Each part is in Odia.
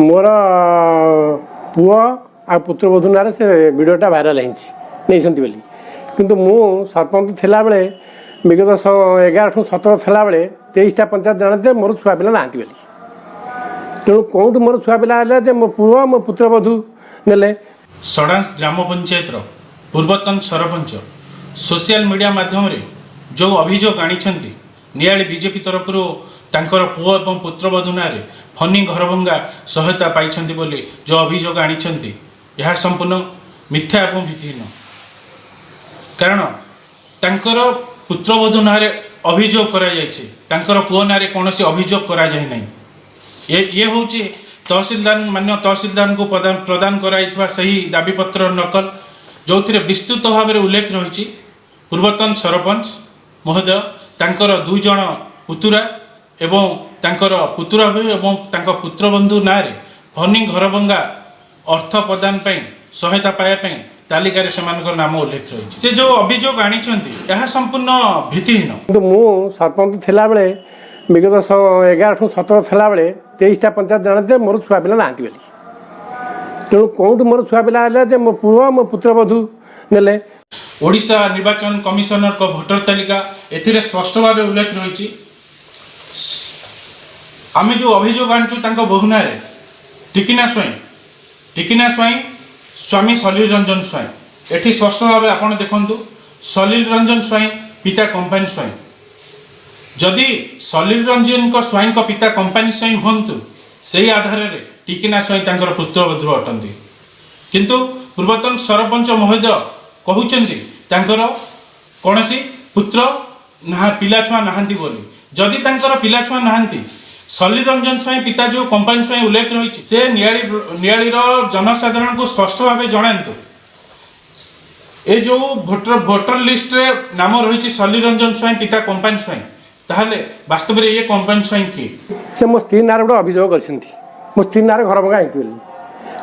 ମୋର ପୁଅ ଆଉ ପୁତ୍ରବଧୂ ନାଁରେ ସେ ଭିଡ଼ିଓଟା ଭାଇରାଲ୍ ହେଇଛି, ନେଇଛନ୍ତି ବୋଲି। କିନ୍ତୁ ମୁଁ ସରପଞ୍ଚ ଥିଲାବେଳେ, ବିଗତ 11ଠୁ 17 ଥିଲାବେଳେ 23ଟା ପଞ୍ଚାୟତ ଜାଣନ୍ତି ଯେ ମୋର ଛୁଆ ପିଲା ନାହାନ୍ତି ବୋଲି। ତେଣୁ କେଉଁଠୁ ମୋର ଛୁଆ ପିଲା ହେଲେ ଯେ ମୋ ପୁଅ, ମୋ ପୁତ୍ରବଧୂ ନେଲେ? ସଡ଼ାଂଶ ଗ୍ରାମ ପଞ୍ଚାୟତର ପୂର୍ବତନ ସରପଞ୍ଚ ସୋସିଆଲ ମିଡ଼ିଆ ମାଧ୍ୟମରେ ଯେଉଁ ଅଭିଯୋଗ ଆଣିଛନ୍ତି, ନିଆଳି ବିଜେପି ତରଫରୁ ତାଙ୍କର ପୁଅ ଏବଂ ପୁତ୍ରବଧୂ ନାଁରେ ଫନି ଘରଭଙ୍ଗା ସହାୟତା ପାଇଛନ୍ତି ବୋଲି ଯେଉଁ ଅଭିଯୋଗ ଆଣିଛନ୍ତି, ଏହା ସମ୍ପୂର୍ଣ୍ଣ ମିଥ୍ୟା ଏବଂ ଭିତ୍ତିହୀନ। କାରଣ ତାଙ୍କର ପୁତ୍ରବଧୂ ନାଁରେ ଅଭିଯୋଗ କରାଯାଇଛି, ତାଙ୍କର ପୁଅ ନାଁରେ କୌଣସି ଅଭିଯୋଗ କରାଯାଇ ନାହିଁ। ଇଏ ହେଉଛି ତହସିଲଦାର, ମାନ୍ୟ ତହସିଲଦାରଙ୍କୁ ପ୍ରଦାନ କରାଯାଇଥିବା ସେହି ଦାବିପତ୍ରର ନକଲ, ଯେଉଁଥିରେ ବିସ୍ତୃତ ଭାବରେ ଉଲ୍ଲେଖ ରହିଛି ପୂର୍ବତନ ସରପଞ୍ଚ ମହୋଦୟ, ତାଙ୍କର 2 ଜଣ ପୁତୁରା ଏବଂ ତାଙ୍କର ପୁତୁରା ଭାଇ ଏବଂ ତାଙ୍କ ପୁତ୍ରବନ୍ଧୁ ନାଁରେ ଫନି ଘରଭଙ୍ଗା ଅର୍ଥ ପ୍ରଦାନ ପାଇଁ, ସହାୟତା ପାଇବା ପାଇଁ ତାଲିକାରେ ସେମାନଙ୍କର ନାମ ଉଲ୍ଲେଖ ରହିଛି। ସେ ଯେଉଁ ଅଭିଯୋଗ ଆଣିଛନ୍ତି, ଏହା ସମ୍ପୂର୍ଣ୍ଣ ଭିତ୍ତିହୀନ। କିନ୍ତୁ ମୁଁ ସରପଞ୍ଚ ଥିଲାବେଳେ, ବିଗତ 11ଠୁ 17 ଥିଲାବେଳେ 23ଟା ପଞ୍ଚାୟତ ଜାଣନ୍ତି ଯେ ମୋର ଛୁଆ ପିଲା ନାହାନ୍ତି ବୋଲି। ତେଣୁ କେଉଁଠୁ ମୋର ଛୁଆ ପିଲା ହେଲେ ଯେ ମୋ ପୁଅ, ମୋ ପୁତ୍ରବଧୂ ନେଲେ? ଓଡ଼ିଶା ନିର୍ବାଚନ କମିଶନରଙ୍କ ଭୋଟର ତାଲିକା, ଏଥିରେ ସ୍ପଷ୍ଟ ଭାବେ ଉଲ୍ଲେଖ ରହିଛି। ଆମେ ଯେଉଁ ଅଭିଯୋଗ ଆଣିଛୁ ତାଙ୍କ ବୋହୂ ନାଁରେ, ଟିକିନା ସ୍ୱାଇଁ, ଟିକିନା ସ୍ୱାଇଁ ସ୍ୱାମୀ ସଲିଲ ରଞ୍ଜନ ସ୍ୱାଇଁ। ଏଠି ସ୍ପଷ୍ଟ ଭାବେ ଆପଣ ଦେଖନ୍ତୁ, ସଲିଲ ରଞ୍ଜନ ସ୍ୱାଇଁ, ପିତା କମ୍ପାନୀ ସ୍ୱାଇଁ। ଯଦି ସଲିଲ ରଞ୍ଜନଙ୍କ ସ୍ୱାଇଁଙ୍କ ପିତା କମ୍ପାନୀ ସ୍ୱାଇଁ ହୁଅନ୍ତୁ, ସେଇ ଆଧାରରେ ଟିକିନା ସ୍ୱାଇଁ ତାଙ୍କର ପୁତ୍ରବଧୂ ଅଟନ୍ତି। କିନ୍ତୁ ପୂର୍ବତନ ସରପଞ୍ଚ ମହୋଦୟ କହୁଛନ୍ତି ତାଙ୍କର କୌଣସି ପୁତ୍ର ନାହା, ପିଲା ଛୁଆ ନାହାନ୍ତି ବୋଲି। ଯଦି ତାଙ୍କର ପିଲା ଛୁଆ ନାହାନ୍ତି, ସଲିଲ ରଞ୍ଜନ ସ୍ୱାଇଁ ପିତା ଯେଉଁ କମ୍ପାନୀ ସ୍ୱାଇଁ ଉଲ୍ଲେଖ ରହିଛି, ସେ ନିଆଳିର ଜନସାଧାରଣଙ୍କୁ ସ୍ପଷ୍ଟ ଭାବେ ଜଣାନ୍ତୁ, ଏ ଯେଉଁ ଭୋଟର ଲିଷ୍ଟରେ ନାମ ରହିଛି ସଲିଲ ରଞ୍ଜନ ସ୍ୱାଇଁ, ପିତା କମ୍ପାନୀ ସ୍ୱାଇଁ, ତାହେଲେ ବାସ୍ତବରେ ଇଏ କମ୍ପାନୀ ସ୍ୱାଇଁ କିଏ? ସେ ମୋ ସ୍ତ୍ରୀ ନାଁରେ ଗୋଟେ ଅଭିଯୋଗ କରିଛନ୍ତି, ମୋ ସ୍ତ୍ରୀ ନାଁରେ ଘର ଭଙ୍ଗା ହେଇଛି ବୋଲି।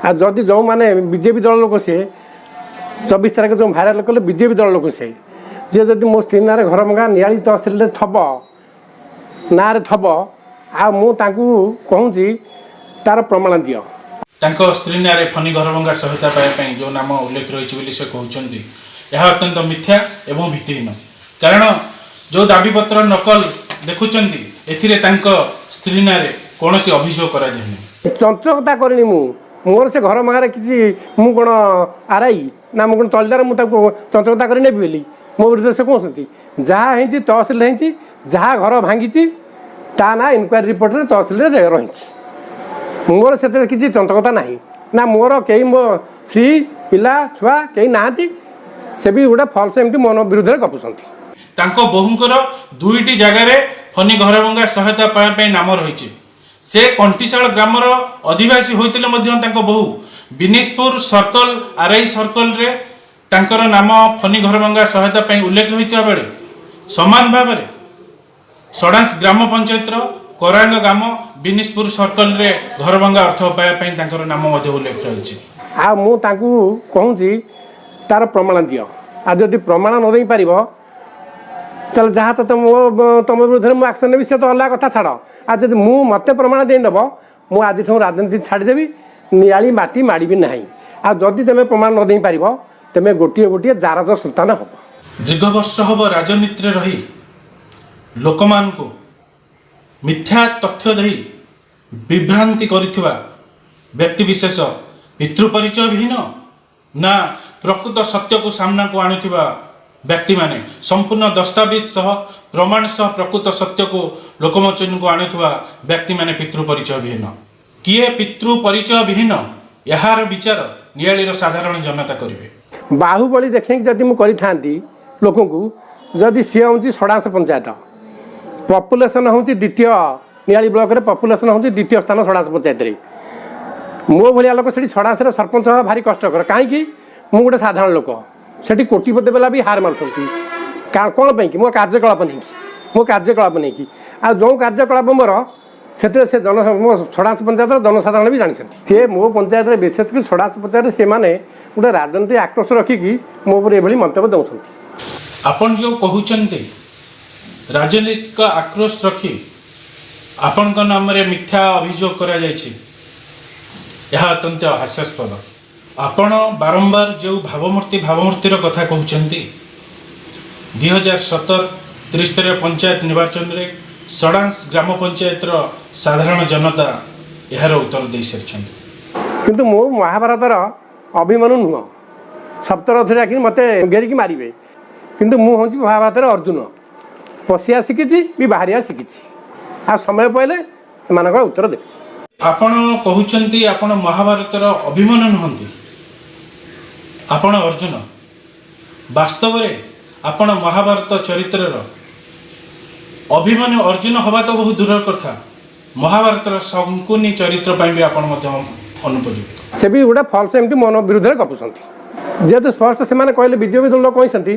ଆଉ ଯଦି ଯେଉଁମାନେ ବିଜେପି ଦଳ ଲୋକ, ସିଏ 24 ତାରିଖ ଯେଉଁ ଭାଇରାଲ କଲେ, ବିଜେପି ଦଳ ଲୋକ ସେ, ଯେ ଯଦି ମୋ ସ୍ତ୍ରୀ ନାଁରେ ଘର ଭଙ୍ଗା ନିଆଳି ତହସିଲରେ ଥବ, ନାଁରେ ଥବ, ଆଉ ମୁଁ ତାଙ୍କୁ କହୁଛି ତାର ପ୍ରମାଣ ଦିଅ। ତାଙ୍କ ସ୍ତ୍ରୀ ନାଁରେ ଫନି ଘରଭଙ୍ଗା ସହାୟତା ପାଇବା ପାଇଁ ଯେଉଁ ନାମ ଉଲ୍ଲେଖ ରହିଛି ବୋଲି ସେ କହୁଛନ୍ତି, ଏହା ଅତ୍ୟନ୍ତ ମିଥ୍ୟା ଏବଂ ଭିତ୍ତିହୀନ। କାରଣ ଯେଉଁ ଦାବିପତ୍ର ନକଲ ଦେଖୁଛନ୍ତି, ଏଥିରେ ତାଙ୍କ ସ୍ତ୍ରୀ ନାଁରେ କୌଣସି ଅଭିଯୋଗ କରାଯାଇନାହିଁ। ଚଞ୍ଚକତା କରିନି ମୁଁ। ମୋର ସେ ଘର ଭଙ୍ଗାରେ କିଛି, ମୁଁ କ'ଣ ଆର୍ଆଇ ନା ମୁଁ କ'ଣ ତହସିଲଦାର, ମୁଁ ତାକୁ ଚଞ୍ଚକତା କରି ନେବି ବୋଲି ମୋ ବିରୁଦ୍ଧରେ ସେ କହୁଛନ୍ତି? ଯାହା ହେଇଛି ତହସିଲ ହେଇଛି। ଯାହା ଘର ଭାଙ୍ଗିଛି, ତା ନାଁ ଇନକ୍ୱାରି ରିପୋର୍ଟରେ ତହସିଲରେ ରହିଛି। ମୋର ସେଥିରେ କିଛି ଚଞ୍ଚକତା ନାହିଁ ନା ମୋର କେହି, ମୋ ସ୍ତ୍ରୀ, ପିଲା ଛୁଆ କେହି ନାହାନ୍ତି। ସେ ବି ଗୋଟେ ଫଲ୍ସ ଏମିତି ମୋ ବିରୁଦ୍ଧରେ ଗପୁଛନ୍ତି। ତାଙ୍କ ବୋହୂଙ୍କର ଦୁଇଟି ଜାଗାରେ ଫନି ଘରଭଙ୍ଗା ସହାୟତା ପାଇବା ପାଇଁ ନାମ ରହିଛି। ସେ କଣ୍ଟିଶାଳ ଗ୍ରାମର ଅଧିବାସୀ ହୋଇଥିଲେ ମଧ୍ୟ ତାଙ୍କ ବୋହୂ ବିନିଶପୁର ସର୍କଲ, ଆର୍ଆଇ ସର୍କଲରେ ତାଙ୍କର ନାମ ଫନି ଘରଭଙ୍ଗା ସହାୟତା ପାଇଁ ଉଲ୍ଲେଖ ହୋଇଥିବା ବେଳେ ସମାନ ଭାବରେ ସଡ଼ାଂଶ ଗ୍ରାମ ପଞ୍ଚାୟତର କରାଙ୍ଗ ଗ୍ରାମ, ବିନିଶପୁର ସର୍କଲରେ ଘରଭଙ୍ଗା ଅର୍ଥ ପାଇବା ପାଇଁ ତାଙ୍କର ନାମ ମଧ୍ୟ ଉଲ୍ଲେଖ ରହିଛି। ଆଉ ମୁଁ ତାଙ୍କୁ କହୁଛି ତାର ପ୍ରମାଣ ଦିଅ। ଆଉ ଯଦି ପ୍ରମାଣ ନ ଦେଇପାରିବ, ତାହେଲେ ଯାହା ତ ତମ ବିରୁଦ୍ଧରେ ମୁଁ ଆକ୍ସନ୍ ନେବି, ସେ ତ ଅଲଗା କଥା, ଛାଡ଼। ଆଉ ଯଦି ମୁଁ ମୋତେ ପ୍ରମାଣ ଦେଇଦେବ, ମୁଁ ଆଜିଠୁ ରାଜନୀତି ଛାଡ଼ିଦେବି, ନିଆଳି ମାଟି ମାଡ଼ିବି ନାହିଁ। ଆଉ ଯଦି ତୁମେ ପ୍ରମାଣ ନ ଦେଇପାରିବ, ତୁମେ ଗୋଟିଏ ଗୋଟିଏ ଜାରଜ ସନ୍ତାନ ହେବ। ଦୀର୍ଘ ବର୍ଷ ହେବ ରାଜନୀତିରେ ରହି ଲୋକମାନଙ୍କୁ ମିଥ୍ୟା ତଥ୍ୟ ଦେଇ ବିଭ୍ରାନ୍ତି କରିଥିବା ବ୍ୟକ୍ତିବିଶେଷ ପିତୃ ପରିଚୟ ବିହୀନ ନା ପ୍ରକୃତ ସତ୍ୟକୁ ସାମ୍ନାକୁ ଆଣୁଥିବା ବ୍ୟକ୍ତିମାନେ, ସମ୍ପୂର୍ଣ୍ଣ ଦସ୍ତାବିଜ ସହ, ପ୍ରମାଣ ସହ ପ୍ରକୃତ ସତ୍ୟକୁ ଲୋକମୋଚନକୁ ଆଣୁଥିବା ବ୍ୟକ୍ତିମାନେ ପିତୃ ପରିଚୟ ବିହୀନ? କିଏ ପିତୃ ପରିଚୟ ବିହୀନ, ଏହାର ବିଚାର ନିଆଳିର ସାଧାରଣ ଜନତା କରିବେ। ବାହୁବଳି ଦେଖେଇକି ଯଦି ମୁଁ କରିଥାନ୍ତି ଲୋକଙ୍କୁ, ଯଦି ସିଏ ହେଉଛି ସଡ଼ାଂଶ ପଞ୍ଚାୟତ ପପୁଲେସନ୍ ହେଉଛି ଦ୍ୱିତୀୟ, ନିଆଳି ବ୍ଲକରେ ପପୁଲେସନ୍ ହେଉଛି ଦ୍ୱିତୀୟ ସ୍ଥାନ ସଡ଼ାଂଶ ପଞ୍ଚାୟତରେ। ମୋ ଭଳିଆ ଲୋକ ସେଠି ସଡ଼ାଂଶରେ ସରପଞ୍ଚ ହେବା ଭାରି କଷ୍ଟକର। କାହିଁକି? ମୁଁ ଗୋଟେ ସାଧାରଣ ଲୋକ, ସେଠି କୋଟିପତି ବେଲା ବି ହାର ମାରୁଛନ୍ତି। କ'ଣ ପାଇଁ କି? ମୋ କାର୍ଯ୍ୟକଳାପ ନେଇକି, ମୋ କାର୍ଯ୍ୟକଳାପ ନେଇକି। ଆଉ ଯେଉଁ କାର୍ଯ୍ୟକଳାପ ମୋର, ସେଥିରେ ସେ ମୋ ସଡ଼ାଂଶ ପଞ୍ଚାୟତର ଜନସାଧାରଣ ବି ଜାଣିଛନ୍ତି। ସେ ମୋ ପଞ୍ଚାୟତରେ, ବିଶେଷ କରି ସଡ଼ାଂଶ ପଞ୍ଚାୟତରେ ସେମାନେ ଗୋଟେ ରାଜନୀତି ଆକ୍ରୋଶ ରଖିକି ମୋ ଉପରେ ଏଭଳି ମନ୍ତବ୍ୟ ଦେଉଛନ୍ତି। ଆପଣ ଯେଉଁ କହୁଛନ୍ତି ରାଜନୈତିକ ଆକ୍ରୋଶ ରଖି ଆପଣଙ୍କ ନାମରେ ମିଥ୍ୟା ଅଭିଯୋଗ କରାଯାଇଛି, ଏହା ଅତ୍ୟନ୍ତ ହାସ୍ୟାସ୍ପଦ। ଆପଣ ବାରମ୍ବାର ଯେଉଁ ଭାବମୂର୍ତ୍ତିର କଥା କହୁଛନ୍ତି, 2017 ତ୍ରିସ୍ତରୀୟ ପଞ୍ଚାୟତ ନିର୍ବାଚନରେ ସଡ଼ାଂଶ ଗ୍ରାମ ପଞ୍ଚାୟତର ସାଧାରଣ ଜନତା ଏହାର ଉତ୍ତର ଦେଇସାରିଛନ୍ତି। କିନ୍ତୁ ମୁଁ ମହାଭାରତର ଅଭିମନ୍ୟୁ ନୁହଁ, ସପ୍ତରଥୀ ଡାକିକି ମୋତେ ଘେରିକି ମାରିବେ। କିନ୍ତୁ ମୁଁ ହେଉଛି ମହାଭାରତର ଅର୍ଜୁନ। ପଶିବା ଶିଖିଛି ବି ବାହାରିବା ଶିଖିଛି, ଆଉ ସମୟ ପାଇଲେ ସେମାନଙ୍କର ଉତ୍ତର ଦେବି। ଆପଣ କହୁଛନ୍ତି ଆପଣ ମହାଭାରତର ଅଭିମନ୍ୟୁ ନୁହନ୍ତି, ଆପଣ ଅର୍ଜୁନ। ବାସ୍ତବରେ ଆପଣ ମହାଭାରତ ଚରିତ୍ରର ଅଭିମନ୍ୟୁ ଅର୍ଜୁନ ହେବା ତ ବହୁତ ଦୂରର କଥା, ମହାଭାରତର ଶଙ୍କୁନି ଚରିତ୍ର ପାଇଁ ବି ଆପଣ ମଧ୍ୟ ଅନୁପଯୁକ୍ତ। ସେ ବି ଗୋଟେ ଫଲ୍ସ ଏମିତି ମନ ବିରୁଦ୍ଧରେ ଗପୁଛନ୍ତି। ଯେହେତୁ ସ୍ପଷ୍ଟ ସେମାନେ କହିଲେ, ବିଜେପି ଦଳ କହିଛନ୍ତି,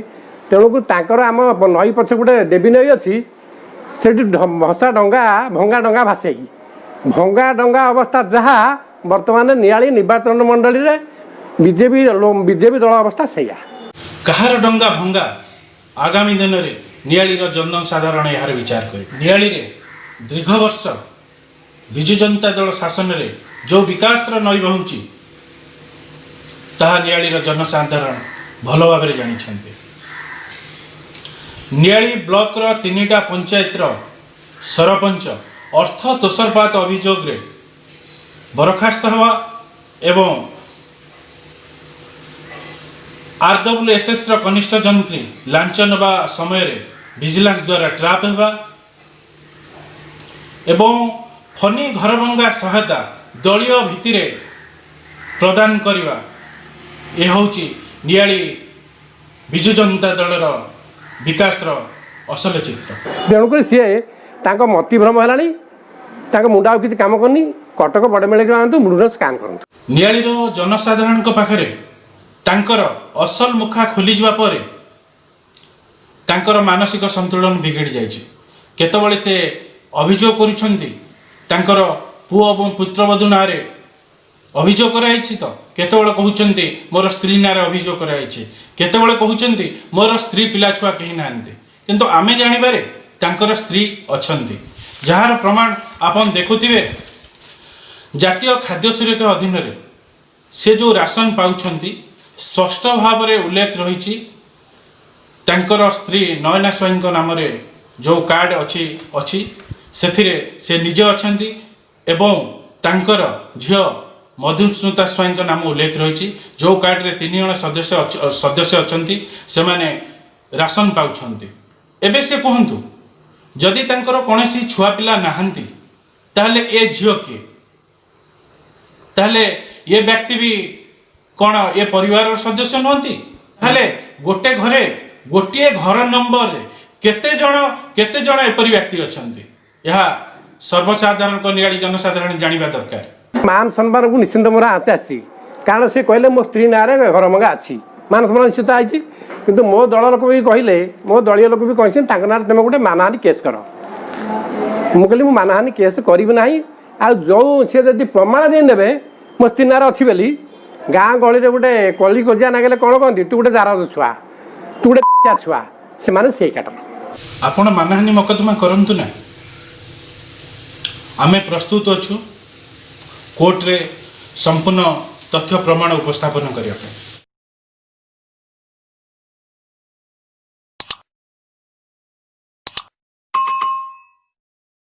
ତେଣୁକୁ ତାଙ୍କର ଆମ ନଈ ପଛେ ଗୋଟେ ଦେବୀ ନଈ ଅଛି, ସେଠି ଭସା ଡଙ୍ଗା, ଭଙ୍ଗା ଡଙ୍ଗା ଭାସେଇକି, ଭଙ୍ଗା ଡଙ୍ଗା ଅବସ୍ଥା ଯାହା ବର୍ତ୍ତମାନ ନିଆଳି ନିର୍ବାଚନ ମଣ୍ଡଳୀରେ ବିଜେପି ଦଳ ଅବସ୍ଥା ସେଇଆ। କାହାର ଡଙ୍ଗା ଭଙ୍ଗା, ଆଗାମୀ ଦିନରେ ନିଆଳିର ଜନସାଧାରଣ ଏହାର ବିଚାର କରିବେ। ନିଆଳିରେ ଦୀର୍ଘ ବର୍ଷ ବିଜୁ ଜନତା ଦଳ ଶାସନରେ ଯେଉଁ ବିକାଶର ନଈ ବହୁଛି, ତାହା ନିଆଳିର ଜନସାଧାରଣ ଭଲ ଭାବରେ ଜାଣିଛନ୍ତି। ନିଆଳି ବ୍ଲକର 3ଟା ପଞ୍ଚାୟତର ସରପଞ୍ଚ ଅର୍ଥ ତୋଷରପାତ ଅଭିଯୋଗରେ ବରଖାସ୍ତ ହେବା ଏବଂ ଆରଡବ୍ଲ୍ୟୁଏସ୍ଏସ୍ର କନିଷ୍ଠ ଯନ୍ତ୍ରୀ ଲାଞ୍ଚ ନେବା ସମୟରେ ଭିଜିଲାନ୍ସ ଦ୍ୱାରା ଟ୍ରାପ୍ ହେବା ଏବଂ ଫନି ଘରଭଙ୍ଗା ସହାୟତା ଦଳୀୟ ଭିତ୍ତିରେ ପ୍ରଦାନ କରିବା, ଏ ହେଉଛି ନିଆଳି ବିଜୁ ଜନତା ଦଳର ବିକାଶର ଅସଲ ଚିତ୍ର। ତେଣୁକରି ସିଏ ତାଙ୍କ ମତିଭ୍ରମ ହେଲାଣି, ତାଙ୍କ ମୁଣ୍ଡ ଆଉ କିଛି କାମ କରୁନି। କଟକ ବଡ଼ ମେଡ଼ିକାଲ ଆଣନ୍ତୁ, ମୁଣ୍ଡ ସ୍କାନ୍ କରନ୍ତୁ। ନିଆଳିର ଜନସାଧାରଣଙ୍କ ପାଖରେ ତାଙ୍କର ଅସଲ ମୁଖା ଖୋଲିଯିବା ପରେ ତାଙ୍କର ମାନସିକ ସନ୍ତୁଳନ ବିଗିଡ଼ି ଯାଇଛି। କେତେବେଳେ ସେ ଅଭିଯୋଗ କରୁଛନ୍ତି ତାଙ୍କର ପୁଅ ଏବଂ ପୁତ୍ରବଧୂ ନାଁରେ ଅଭିଯୋଗ କରାଯାଇଛି ତ କେତେବେଳେ କହୁଛନ୍ତି ମୋର ସ୍ତ୍ରୀ ନାଁରେ ଅଭିଯୋଗ କରାଯାଇଛି, କେତେବେଳେ କହୁଛନ୍ତି ମୋର ସ୍ତ୍ରୀ ପିଲା ଛୁଆ କେହି ନାହାନ୍ତି। କିନ୍ତୁ ଆମେ ଜାଣିବାରେ ତାଙ୍କର ସ୍ତ୍ରୀ ଅଛନ୍ତି, ଯାହାର ପ୍ରମାଣ ଆପଣ ଦେଖୁଥିବେ। ଜାତୀୟ ଖାଦ୍ୟ ସୁରକ୍ଷା ଅଧୀନରେ ସେ ଯେଉଁ ରାସନ ପାଉଛନ୍ତି, ସ୍ପଷ୍ଟ ଭାବରେ ଉଲ୍ଲେଖ ରହିଛି ତାଙ୍କର ସ୍ତ୍ରୀ ନୟନା ସ୍ୱାଇଁଙ୍କ ନାମରେ ଯେଉଁ କାର୍ଡ଼ ଅଛି, ସେଥିରେ ସେ ନିଜେ ଅଛନ୍ତି ଏବଂ ତାଙ୍କର ଝିଅ ମଧୁସ୍ମିତା ସ୍ୱାଇଁଙ୍କ ନାମ ଉଲ୍ଲେଖ ରହିଛି। ଯେଉଁ କାର୍ଡ଼ରେ 3 ଜଣ ସଦସ୍ୟ ଅଛନ୍ତି, ସେମାନେ ରାସନ ପାଉଛନ୍ତି। ଏବେ ସେ କୁହନ୍ତୁ, ଯଦି ତାଙ୍କର କୌଣସି ଛୁଆ ପିଲା ନାହାନ୍ତି, ତାହେଲେ ଏ ଝିଅ କିଏ? ତାହେଲେ ଏ ବ୍ୟକ୍ତି ବି କ'ଣ ଏ ପରିବାରର ସଦସ୍ୟ ନୁହନ୍ତି? ତାହେଲେ ଗୋଟେ ଘରେ, ଗୋଟିଏ ଘର ନମ୍ବରରେ କେତେ ଜଣ ଏପରି ବ୍ୟକ୍ତି ଅଛନ୍ତି, ଏହା ସର୍ବସାଧାରଣଙ୍କ ନିଆଳି ଜନସାଧାରଣ ଜାଣିବା ଦରକାର। ମାନ ସମ୍ମାନକୁ ନିଶ୍ଚିନ୍ତ ମୋର ଆଞ୍ଚ ଆସିଛି, କାରଣ ସେ କହିଲେ ମୋ ସ୍ତ୍ରୀ ନାଁରେ ଘର ଭଙ୍ଗା ଅଛି। ମାନ ସମ୍ମାନ ନିଶ୍ଚିତ ଆଇଛି। କିନ୍ତୁ ମୋ ଦଳ ଲୋକ ବି କହିଲେ, ମୋ ଦଳୀୟ ଲୋକ ବି କହିଛନ୍ତି, ତାଙ୍କ ନାଁରେ ତୁମେ ଗୋଟେ ମାନହାନି କେସ୍ କର। ମୁଁ କହିଲି, ମୁଁ ମାନହାନି କେସ୍ କରିବି ନାହିଁ। ଆଉ ଯେଉଁ ସିଏ ଯଦି ପ୍ରମାଣ ଦେଇ ଦେବେ ମୋ ସ୍ତ୍ରୀ ନାଁରେ ଅଛି ବୋଲି, ଗାଁ ଗହଳିରେ ଗୋଟେ କଲି କଜିଆ ନାଗିଲେ କ'ଣ କହନ୍ତି? ତୁ ଗୋଟେ ଜାରଜ ଛୁଆ, ତୁ ଗୋଟେ ଛୁଆ। ସେମାନେ ସେଇ କାଟର। ଆପଣ ମାନହାନି ମକଦ୍ଦମା କରନ୍ତୁ ନା, ଆମେ ପ୍ରସ୍ତୁତ ଅଛୁ କୋର୍ଟରେ ସମ୍ପୂର୍ଣ୍ଣ ତଥ୍ୟ ପ୍ରମାଣ ଉପସ୍ଥାପନ କରିବା ପାଇଁ।